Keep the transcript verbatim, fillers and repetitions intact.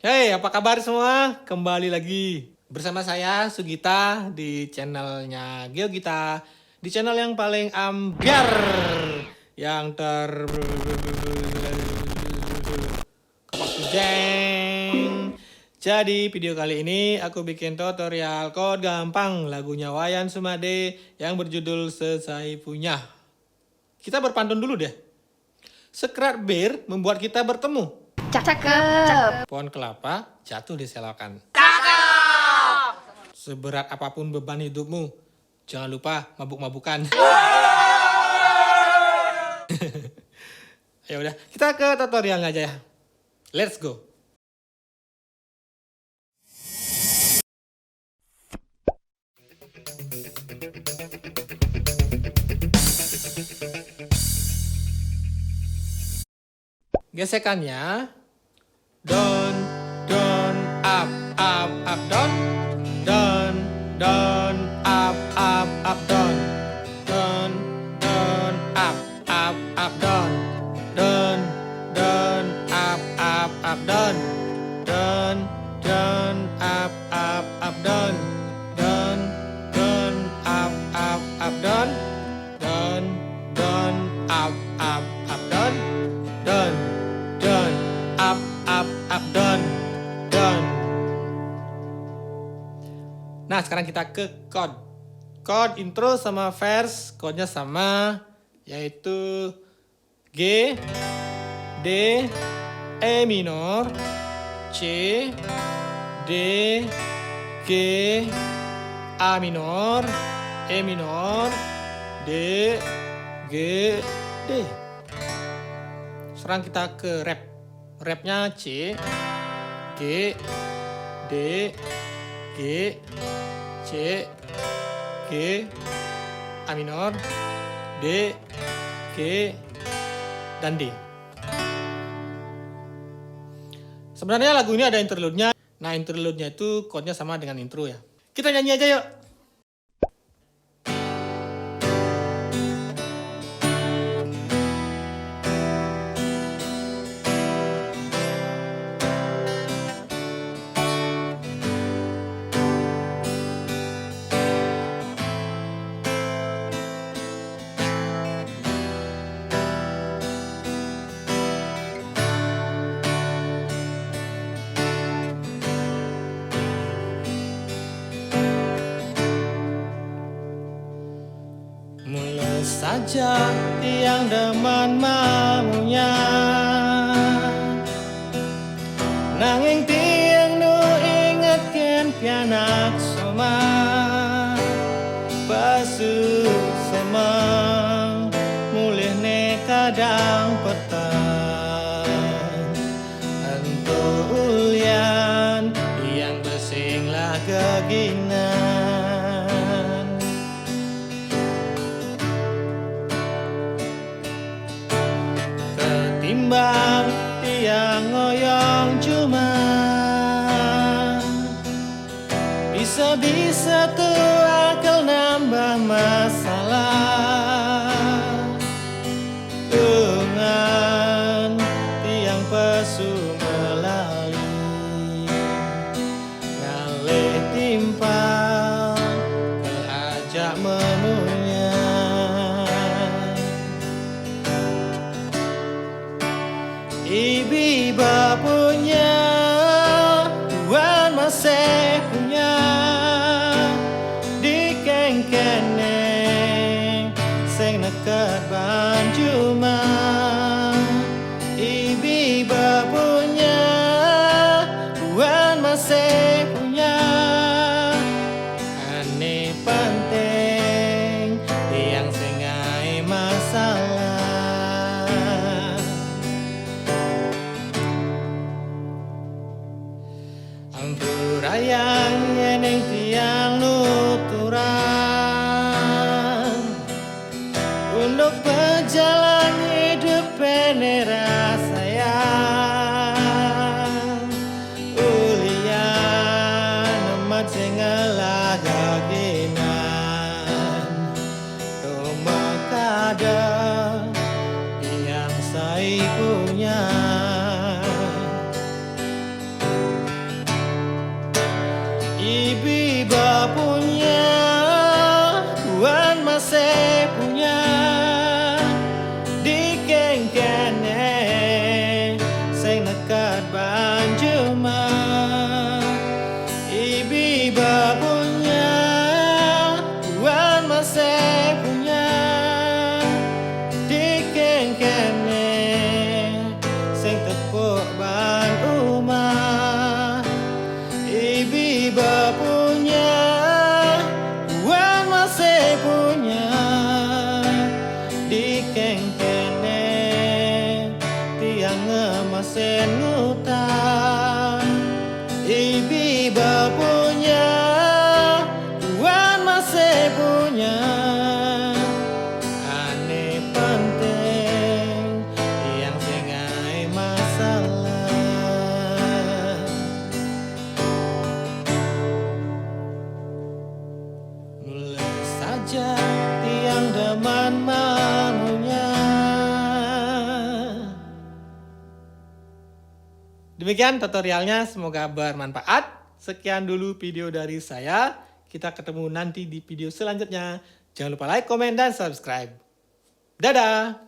Hey, apa kabar semua? Kembali lagi bersama saya, Sugita, di channelnya Geogita, di channel yang paling ambiar, yang ter Kepak Jeng. Jadi, video kali ini aku bikin tutorial chord gampang lagunya Wayan Sumade yang berjudul Sesai Punya. Kita berpantun dulu deh. Sekrat bir membuat kita bertemu. Cakep. Pohon kelapa jatuh di selokan. Seberat apapun beban hidupmu, jangan lupa mabuk-mabukan. Ya udah, kita ke tutorialnya aja ya. Let's go. Gesekannya, don, don, up, up, up, don, don, don, up, up, up, don, don, don, up, up, up, don, don, don, up, up, up, don, don, don, up, up, up, don, don, don, up, up, up, don, don, don, up, up, up, don, don, don, up, up, up, don, don. Nah, sekarang kita ke chord. Chord intro sama verse, chordnya sama, yaitu G, D, E minor, C, D, G, A minor, E minor, D, G, D. Sekarang kita ke rap. Rapnya C, G, D, G, C, G, A minor, D, G, dan D. Sebenarnya lagu ini ada interlude-nya. Nah, interlude-nya itu chord-nya sama dengan intro ya. Kita nyanyi aja yuk. Mulus saja tiang demen mamunya, nanging tiang nu ingetken pianak soma. Pesu semeng mulihne kadang peteng. Ento ulian tiang besing lah geginan. Ketimbang tiang ngoyong cuma bisa-bisa tu akal nambah masalah. Dengan tiang pesu melali ngalih timpal ke ajak memunya. Ibi bapunya tuan masih punya di kengkene sing neket banjuma. Ibi bapunya tuan masih punya. Ane penting tiang sing ngae masalah. Ampurayang yening tiang nuturang unduk pejalan hidup penera sayang. Ulian amat sing ngelah gaginan. Rumah kada yang sai punya. Ibi bapunya, wan masih punya, di kengkene sing nekat banjuma. Ibi bapunya, wan masih punya, di kengkene sing tepuk ban uma. Ibi bapunya, wan masih punya, di kengkene tiang ngemesin ngutang. Ibi bapunya, wan masih punya, ane penting tiang sing ai masalah. Mulai saja tiang demen mangunya. Demikian tutorialnya, semoga bermanfaat. Sekian dulu video dari saya. Kita ketemu nanti di video selanjutnya. Jangan lupa like, komen, dan subscribe. Dadah!